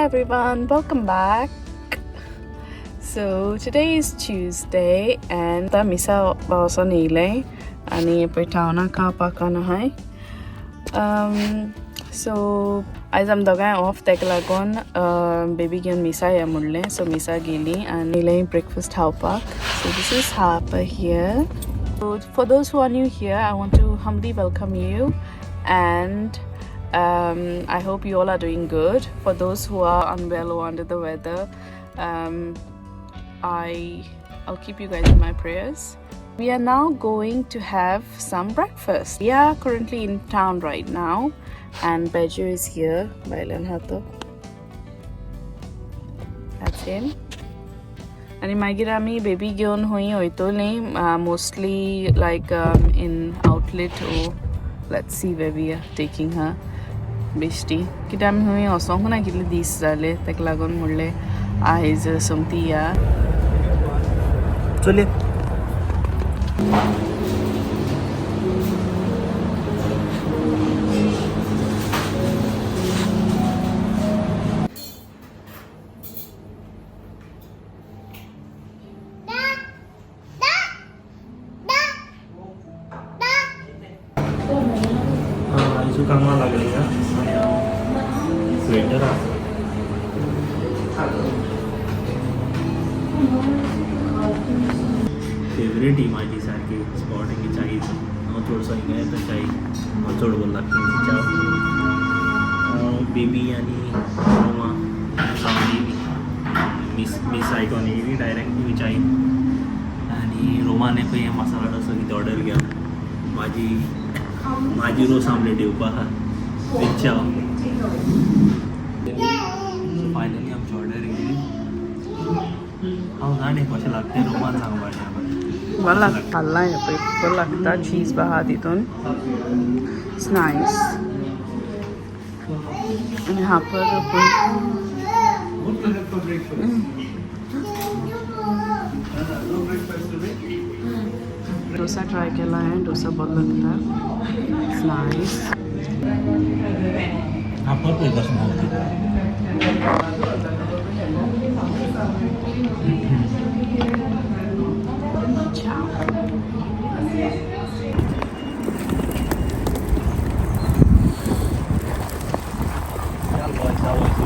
Everyone, welcome back. So today is Tuesday and आतां मिसा वचोन येयलें आनी पळय टावनाक खावपाक आहाय. सो आयज आमी दोगांय ऑफ, तेका लागून बेबी घेवन मिसा या म्हणलें. सो मिसा गेली आनी येयलें ब्रेकफास्ट खावपाक. So this is Harper here. So for those who are new here, I want to humbly welcome you and I hope you all are doing good. For those who are unwell or under the weather, I'll keep you guys in my prayers. We are now going to have some breakfast. We are currently in town right now and Bejo is here. Bailan hato. That's him. आनी मागीर आमी baby घेवन खंय वयतलीं, mostly like in outlet oh let's see where we are taking her. बेश्टी कित्याक आमी खंय वचोंक ना कितले दीस जाले, ताका लागून म्हणलें आयज सोमती या. चल. आयजू कामां लागली हा आनी हांव वेटर आसा. फेवरेट ही म्हाजी सारकी स्पॉट हिंगा चायचो. हांव चडसो हिंगा येता चाय, म्हाका चड बरो लागता हिंगा च्या. हांव बेबी आनी रोमा जावन येयली, मीस मीस आयकोन येयली डायरेक्ट हिंगा चाय. आनी रोमाने पळय मसाला डोसा कितें ऑर्डर केला. म्हाजी म्हाजी रोस आमलेट येवपा आहा वीथ च्याव. सो फायनली आमची ऑर्डर येयली. हांव जाणें कशें लागता तें रोमान सांगपाचें आमकां. बरें लागता, खाल्लां हें पळय बरें लागता, चीज बी आहा तितून. It's nice. आनी हापर पळय What do you have for breakfast? No breakfast today? Dosa try केला हांवें, डोसा बरो लागता. It's nice. हापर पळय कसो भोंवता. च्या. चल वयता वयता.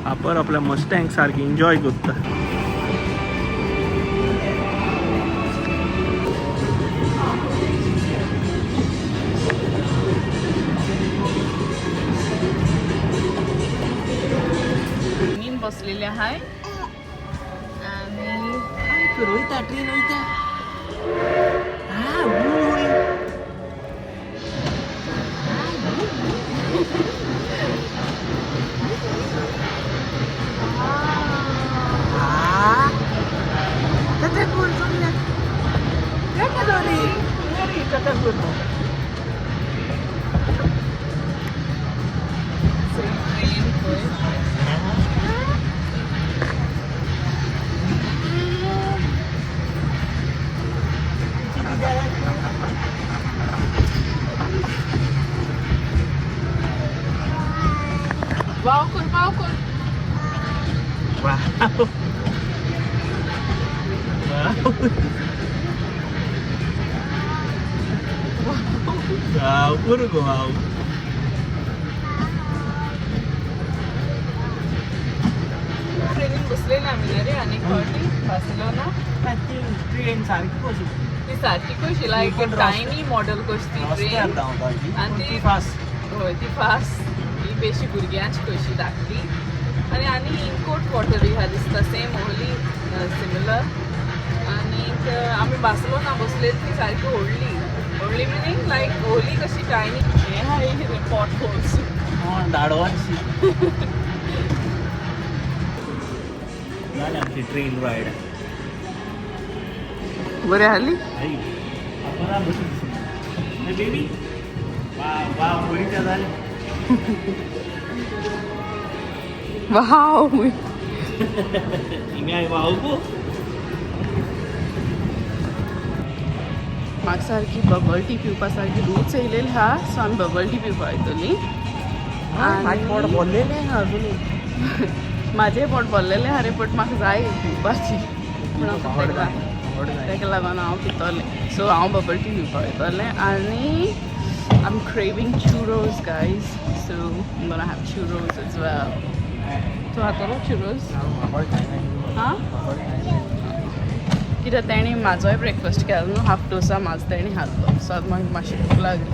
हापर आपल्या मस्टँग सारकी एन्जॉय करता. ट्रेनीन बसलेले आहाय आनी वयता ट्रेन वयता. Ah, boy. Tatakul, tatakul. Train पळय. वाव कर, वाव कर. Wow. Wow. Wow, puro wow. ट्रेनीन बसलेले आमी रे आनी फावटी बार्सिलोना. ट्रेन सारकी कशी ती सारकी कशी लायक टायनी मॉडल कशी ती रस्त्यार ट्रेन. धांवता ती. आनी ती ती फास्ट. हय, ती फास्ट. ही बेशी भुरग्यांची कशी धाकटी. आनी आनी इनकोट वॉटरूय आहा दिसता, सेम ओली सिमिलर. आनीक आमी बार्सिलोना बसले ती सारकी व्हडली व्हडली, मिनींग लायक ओली कशी टायनी. हें आहा कितें पॉट होल्स. धाडवाची जाली आमची ट्रेन रायड. बरी आहली. आपण बसून बेबी वाव वाव बरी जाली. वाव. हिंगा वाव गो. म्हाका सारकी बबल टी पिवपा सारकी रूच येयलेली आहा, सो आमी बबल टी पिवपा वयतली. माझें पोट भरलेलें आहा अजून. म्हाजें पोट भरलेलें आहा रे, बट म्हाका जाय पिवपाची म्हणून तेका लागून हांव पितलें. सो हांव बबल टी पिवपा वयतलें आनी I am craving churros, guys, so I'm gonna have churros as well. तूं खातलो churros? हां, कित्याक तेणी म्हाजोय ब्रेकफास्ट केलो न्हू, हाफ डोसा म्हाजो तेणी खाल्लो, सो आतां म्हाका मातशी भूक लागली.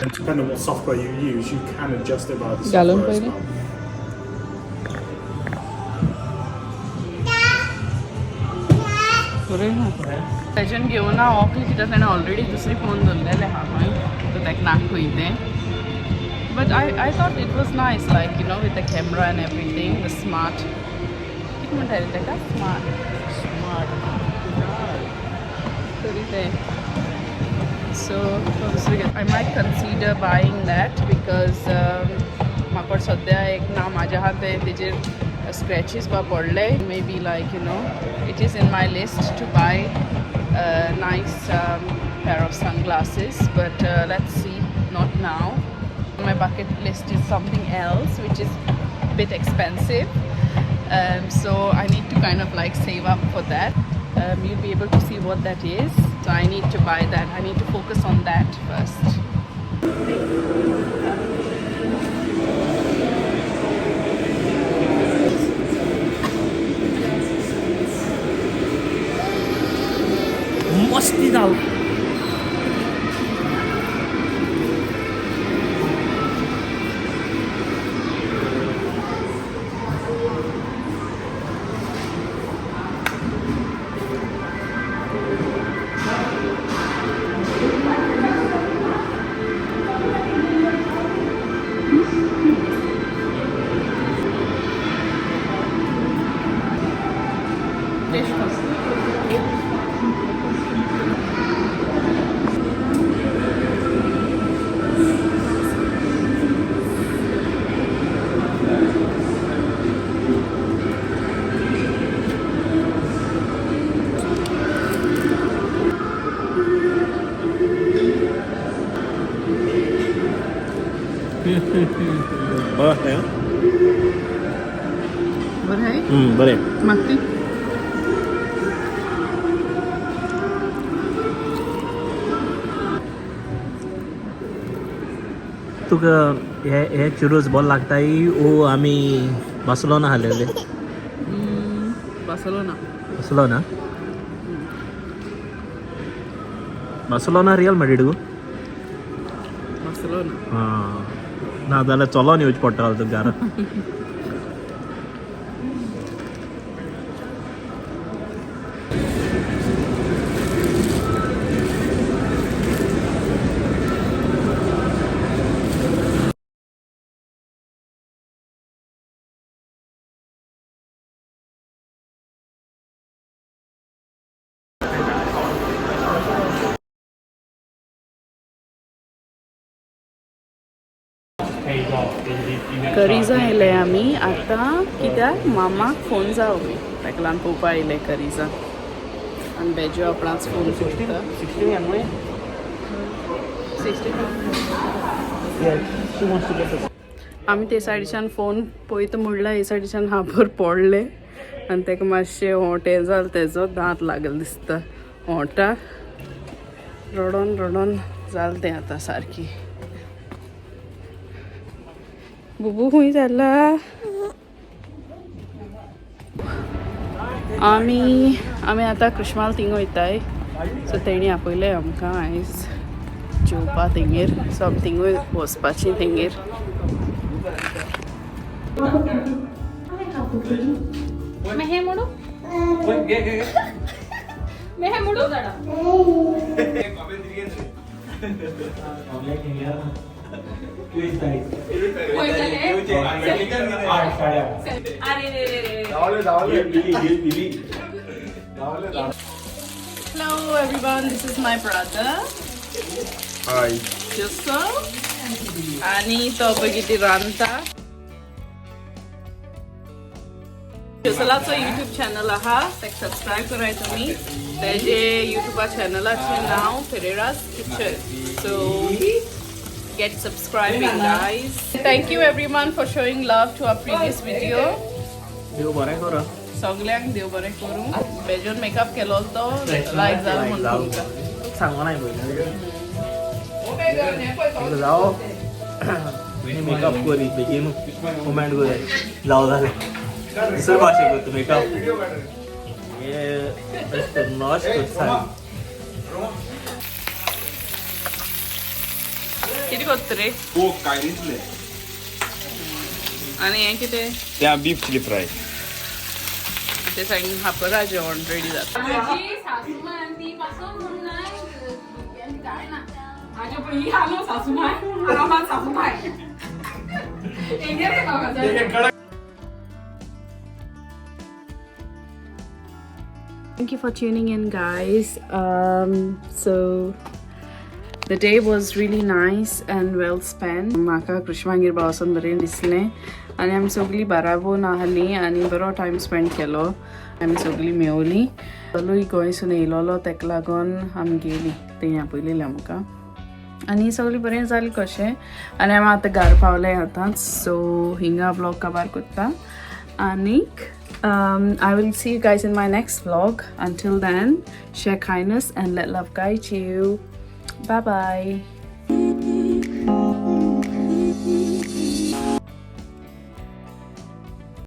And depending on what software you use, you can adjust it by the Gallon software as पयलीं? Well. बरें आहा. तेजेन घेवन हांव वोकल, कित्याक तेणें ऑलरेडी दुसरी फोन दवरलेले आहा खंय, सो ताका नाक खंय तें. But I thought it was nice, like, with the camera and everything, the smart, कितें म्हणटा रे ताका, स्मार्ट तरी तें. सो दुसरी I might consider buying that because म्हाका सद्या एक ना म्हाज्या आहा तें तेजेर स्क्रॅचीस बा पडले. Maybe, like, it is in my list to buy nice pair of sunglasses, but let's see, not now. My bucket list is something else which is a bit expensive, so I need to kind of like save up for that. You'll be able to see what that is. So I need to buy that. I need to focus on that first. मस्ती जाल. Taste first. बरें आसलें. बरें आहे. बरें. मागती. तुका हे हे चुरोस बरो लागताय ओ आमी बार्सेलोना खाल्लेले? Barcelona. Barcelona, Barcelona, Real Madrid गो. बार्सेलोना. हां, ना जाल्यार चलोन येवचें पडटलें तुका घरा. करिजा येयले आमी आतां, कित्याक मामाक फोन जावं बी ताका लागून पळोवपा येयले करिजा आनी बेजो आपणाच फोन करता. 16. आमी ते सायडीच्यान फोन पळयता म्हणल्यार हे सायडीच्यान हाबर पडले आनी ताका मातशें होंटें जालें, तेजो दांत लागले दिसता होंठाक. रडोन रडोन जालें तें आतां सारकी. बुबू खंय जाला? आमी आतां कृष्माल थिंग वयताय. सो तेणी आपयलें आमकां आयज जेवपा तेंगेर. सो आमी थिंगूय वचपाची तेंगेर. Hello everyone, this is my brother. Hi. Joseph. आनी तो पळय कितें रांदता. जोसलाचो युट्यूब चॅनल आहा, ताका सबस्क्रायब कराय तुमी. तेजे युट्यूबा चॅनलाचें नांव Ferreira's kitchen. So get subscribing guys. Thank you everyone for showing love to our previous video. देव बरें करो. सगल्यांक देव बरें करूं. बेजोन मेकअप केलो तो लायक जालो म्हणून तुमकां. सांगो ना पयलीं जावं मेकअप करी बेगीन कमेंट कर जावं जालें दुसरे भाशे करता मेकअप हे अशें करून अशें करता. कितें करता रे? कोक कायरींतले. आनी हें कितें? त्या बीफ चिली फ्राय. ते सायडीन हापरा जेवण रेडी जाता. माझी सासूमाय आणि ती पासून म्हणून नाही काय ना माझ्या पण ही आलो सासूमाय आरामात सासूमाय एंगेर का. Thank you for tuning in, guys. So the day was really nice and well spent. म्हाका कृष्णागीर वचोन बरें दिसलें आनी आमी सगळीं बाराबोन आहलीं आनी बरो टायम स्पेंड केलो. आमी सगळीं मेवलीं. चलूय गोंयसून येयलोलो तेका लागून आमी गेलीं, तेणी आपयलेलें आमकां आनी सगळीं बरें जालें कशें. आनी आमी आतां घरा पावले आतांच. सो हिंगा ब्लॉग काबार करता आनीक I will see you guys in my next vlog. Until then, share kindness and let love guide you. Bye bye.